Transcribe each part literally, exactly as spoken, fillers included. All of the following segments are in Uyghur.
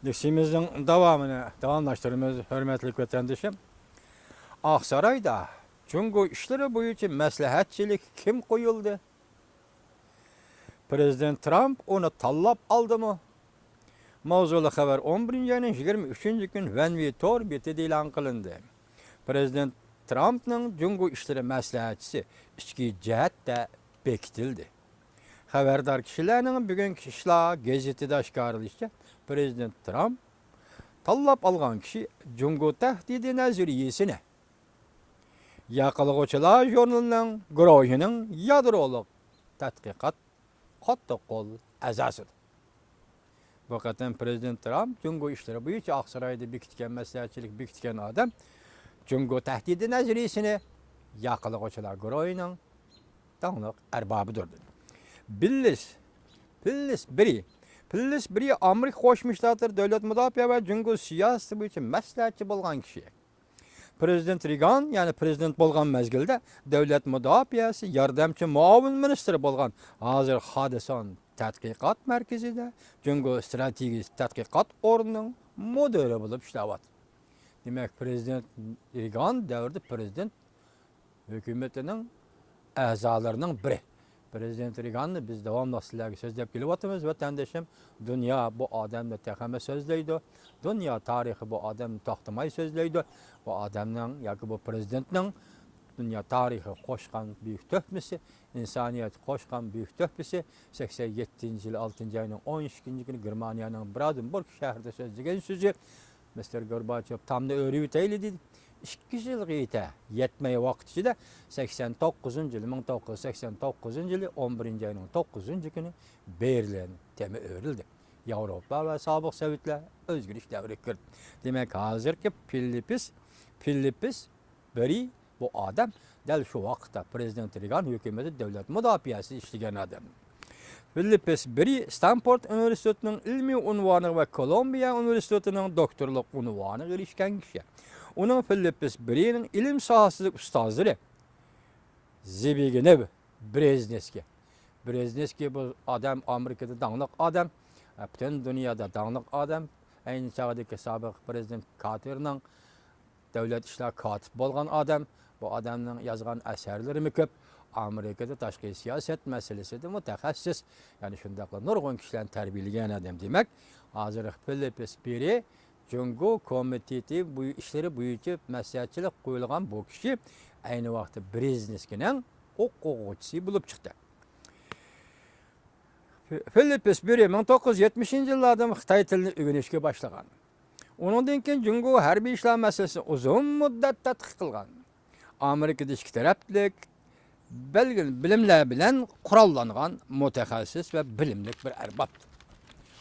لېكسىيىمىزنىڭ داۋامىنى داۋاملاشتۇرىمىز، ھۆرمەتلىك ۋەتەندىشىم. ئاقسارايدا جۇڭگو ئىشلىرى بويىچە مەسلىھەتچىلىك كىم قويۇلدى؟ پىرېزىدېنت ترامپ ئۇنى تاللاپ ئالدىمۇ؟ ماۋزۇلۇق خەۋەر ئون بىرىنچى ئاينىڭ يىگىرمە ئۈچىنچى كۈنى ۋەنۋى تور بېتىدە ئېلان قىلىندى. پىرېزىدېنت ترامپنىڭ جۇڭگو ئىشلىرى مەسلىھەتچىسى ئىچكى جەھەتتە بېكىتىلدى. خەۋەردار كىشىلەرنىڭ بۈگۈنكى ئىشلار گېزىتىدە ئاشكارىلىشىچە، پىرېزىدېنت ترامپ تاللاپ ئالغان كىشى جۇڭگو تەھدىتى نەزەرىيىسىنى ياقلىغۇچىلار ژۇرنىلىنىڭ گۇرۇھىنىڭ يادرولۇق تەتقىقات قاتتىق قول ئەزاسىدۇر. بۇ قېتىم پىرېزىدېنت ترامپ جۇڭگو ئىشلىرى بويىچە ئاقسارايدا بېكىتكەن مەسلىھەتچىلىك بېكىتكەن ئادەم جۇڭگو تەھدىتى نەزەرىيىسىنى ياقلىغۇچىلار گۇرۇھىنىڭ داڭلىق ئەربابىدۇر. بىللىس، بىللىس بىرى، بىللىس بىرى ئامېرىكا قوشما شتاتلىرى دۆلەت مۇداپىئە ۋە جۇڭگو سىياسىتى بويىچە مەسلىھەتچى بولغان كىشى. پىرېزىدېنت رېگان، يەنى پىرېزىدېنت بولغان مەزگىلدە دۆلەت مۇداپىئەسى ياردەمچى مۇئاۋىن مىنىستىرى بولغان، ھازىر خادىسون تەتقىقات مەركىزىدە جۇڭگو ئىستراتېگىيىسى تەتقىقات ئورنىنىڭ مۇدىرى بولۇپ ئىشلەۋاتىدۇ. دېمەك، پىرېزىدېنت رېگان دەۋرىدە پىرېزىدېنت ھۆكۈمىتىنىڭ ئەزالىرىنىڭ بىرى. پىرېزىدېنت رېگاننى بىز داۋاملىق سىلەرگە سۆزلەپ كېلىۋاتىمىز، ۋەتەندىشىم. دۇنيا بۇ ئادەمنى تېخىمۇ سۆزلەيدۇ. دۇنيا تارىخى بۇ ئادەمنى توختىماي سۆزلەيدۇ. بۇ ئادەمنىڭ ياكى بۇ پىرېزىدېنتنىڭ دۇنيا تارىخىغا قوشقان بۈيۈك تۆھپىسى، ئىنسانىيەتكە قوشقان بۈيۈك تۆھپىسى، سەكسەن يەتتىنچى يىل ئالتىنچى ئاينىڭ ئون ئىككىنچى كۈنى گېرمانىيەنىڭ برادېنبۇرگ شەھىرىدە سۆزلىگەن سۆزى، مىستېر گورباچېۋ، تامنى ئۆرۈۋېتەيلى، دېدى. ئىككى يىلغا يېتە-، يەتمەي ۋاقىت ئىچىدە سەكسەن توققۇزىنچى يىلى، مىڭ توققۇز يۈز سەكسەن توققۇزىنچى يىلى ئون بىرىنچى ئاينىڭ توققۇزىنچى كۈنى بېرلىن تېمى ئۆرۈلدى. ياۋروپا ۋە سابىق سوۋېتلار ئۆزگىرىش دەۋرىگە كىردى. دېمەك، ھازىرقى فىلىپپىس، فىلىپپىس بىرى بۇ ئادەم دەل شۇ ۋاقىتتا پىرېزىدېنت رېگان ھۆكۈمىتىدە دۆلەت مۇداپىئەسىدە ئىشلىگەن ئادەم. فىلىپپىس بىرى ستانفورد ئۇنىۋېرسىتېتىنىڭ ئىلمىي ئۇنۋانى ۋە كولومبىيە ئۇنىۋېرسىتېتىنىڭ دوكتورلۇق ئۇنۋانىغا ئېرىشكەن كىشى. ئۇنىڭ، فىلىپپىس بىرىنىڭ ئىلىم ساھەسىدىكى ئۇستازلىرى زبىگنېۋ برېزنېسكىي. برېزنېسكىي بۇ ئادەم ئامېرىكىدا داڭلىق ئادەم، پۈتۈن دۇنيادا داڭلىق ئادەم. ئەينى چاغدىكى سابىق پىرېزىدېنت كارتېرنىڭ دۆلەت ئىشلار كاتىپى بولغان ئادەم. بۇ ئادەمنىڭ يازغان ئەسەرلىرىمۇ كۆپ. ئامېرىكىدا تاشقى سىياسەت مەسىلىسىدە مۇتەخەسسىس، يەنى شۇنداقلا نۇرغۇن كىشىلەرنى تەربىيەلىگەن ئادەم. دېمەك، ھازىر فىلىپپىس بىرى جۇڭگو كومىتېتى بۇ ئىشلىرى بويىچە مەسلىھەتچىلىك قويۇلغان بۇ كىشى ئەينى ۋاقىتتا برېزنېسكىينىڭ ئوقۇغۇچىسى بولۇپ چىقتى. فىلىپپىس بىرى مىڭ توققۇز يۈز يەتمىشىنچى يىللاردىن خىتاي تىلىنى ئۆگىنىشكە باشلىغان. ئۇنىڭدىن كېيىن جۇڭگو ھەربىي ئىشلار مەسىلىسىنى ئۇزۇن مۇددەت تەتقىق قىلغان. ئامېرىكىدا ئىككى تەرەپلىك بەلگىلىك بىلىملەر بىلەن قوراللانغان مۇتەخەسسىس ۋە بىلىملىك بىر ئەرباب.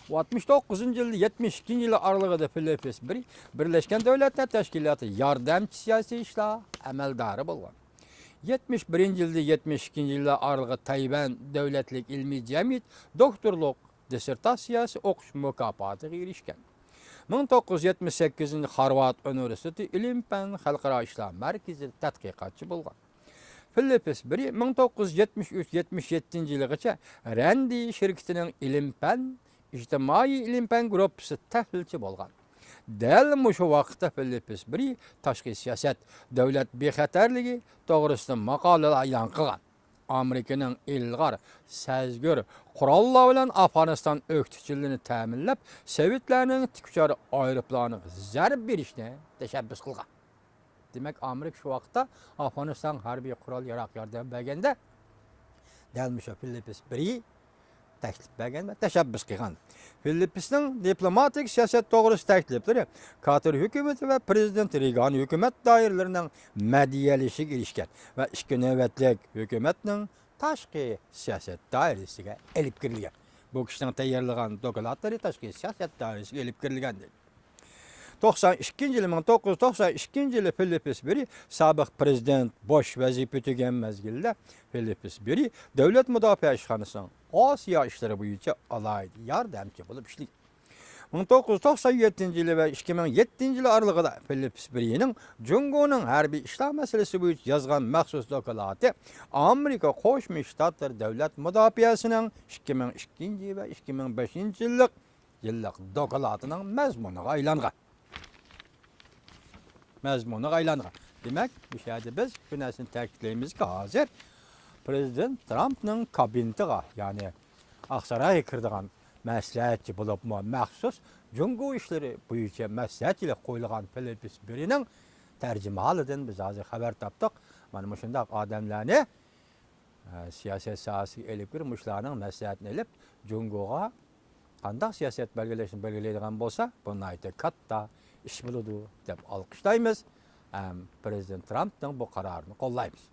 ئاتمىش توققۇزىنچى يىلى يەتمىش ئىككىنچى يىلى ئارىلىقىدا فىلىپپىس بىرى بىرلەشكەن دۆلەتلەر تەشكىلاتى ياردەمچى سىياسىي ئىشلار ئەمەلدارى بولغان. يەتمىش بىرىنچى يىلى يەتمىش ئىككىنچى يىللار ئارىلىقىدا تەيۋەن دۆلەتلىك ئىلمىي جەمئىيەت دوكتورلۇق دىسسېرتاتسىيەسى ئوقۇش مۇكاپاتىغا ئېرىشكەن. مىڭ توققۇز يۈز يەتمىش سەككىزىنچى يىلى خارۋارد ئۇنىۋېرسىتېتى ئىلىم-پەن خەلقئارا ئىشلار مەركىزىدە تەتقىقاتچى بولغان. فىلىپپىس بىرى مىڭ توققۇز يۈز يەتمىش ئۈچ يەتمىش يەتتىنچى يىلىغىچە رەندى شىركىتىنىڭ ئىلىم-پەن، ئىجتىمائىي ئىلىم-پەن گۇرۇپپىسىدا تەھلىلچى بولغان. دەل مۇشۇ ۋاقىتتا فىلىپپىس بىرى تاشقى سىياسەت، دۆلەت بىخەتەرلىكى توغرىسىدا ماقالىلەر ئېلان قىلغان. ئامېرىكىنىڭ ئىلغار، سەزگۈر قوراللار بىلەن ئافغانىستان ئۆكتىچىلىرىنى تەمىنلەپ، سوۋېتلارنىڭ تىكۇچار ئايروپىلانىغا زەربە بېرىشنى تەشەببۇس قىلغان. دېمەك، ئامېرىكا شۇ ۋاقىتتا ئافغانىستانغا ھەربىي قورال ياراق ياردەم بەرگەندە، دەل مۇشۇ فىلىپپىس بىرى تەكلىپ بەرگەن ۋە تەشەببۇس قىلغان. فىلىپپىسنىڭ دىپلوماتىك سىياسەت توغرىسىدا تەكلىپلىرى كارتېر ھۆكۈمىتى ۋە پىرېزىدېنت رېگان ھۆكۈمەت دائىرىلىرىنىڭ مەدھىيەلىشىگە ئېرىشكەن ۋە ئىككى نۆۋەتلىك ھۆكۈمەتنىڭ تاشقى سىياسەت دائىرىسىگە ئېلىپ كىرىلگەن. بۇ كىشىنىڭ تەييارلىغان دوكلاتلىرى تاشقى سىياسەت دائىرىسىگە ئېلىپ كىرىلگەن. توقسان ئىككىنچى يىلى، مىڭ توققۇز يۈز توقسان ئىككىنچى يىلى فىلىپپىس بىرى سابىق پىرېزىدېنت بوش ۋەزىپە تۈگىگەن مەزگىلدە فىلىپپىس بىرى دۆلەت مۇداپىئە ئىشخانىسىنىڭ ئاسىيا ئىشلىرى بويىچە ئالاھىدە ياردەمچى بولۇپ ئىشلىگەن. مىڭ توققۇز يۈز توقسان يەتتىنچى يىلى ۋە ئىككى مىڭ يەتتىنچى يىلى ئارىلىقىدا فىلىپپىس بىرىنىڭ جۇڭگونىڭ ھەربىي ئىشلار مەسىلىسى بويىچە يازغان مەخسۇس دوكلاتى ئامېرىكا قوشما شتاتلىرى دۆلەت مۇداپىئەسىنىڭ ئىككى مىڭ ئىككىنچى ۋە ئىككى مىڭ بەشىنچى يىللىق يىللىق دوكلاتىنىڭ مەزمۇنىغا ئايلانغان. مەزمۇنىغا ئايلانغان. دېمەك، بۇ يەردە بىز شۇ نەرسىنى تەكىتلەيمىزكى، ھازىر پرېزىدېنت ترامپنىڭ كابىنېتىغا، يەنى ئاقسارايغا كىرىدىغان مەسلىھەتچى بولۇپمۇ مەخسۇس جۇڭگو ئىشلىرى بويىچە مەسلىھەتچىلىك قويۇلغان فىلىپس بېرىنىڭ تەرجىمىھالىدىن بىز ھازىر خەۋەر تاپتۇق. مانا مۇشۇنداق ئادەملەرنى، ئە، سىياسەت ساھەسىگە ئېلىپ كىرىپ، مۇشۇلارنىڭ مەسلىھەتىنى ئېلىپ، جۇڭگوغا قانداق سىياسەت بەلگىلەشنى بەلگىلەيدىغان بولسا، بۇ ناھايىتى كاتتا ئىش بولىدۇ دەپ ئالقىشلايمىز ھەم پرېزىدېنت ترامپنىڭ بۇ قارارىنى قوللايمىز.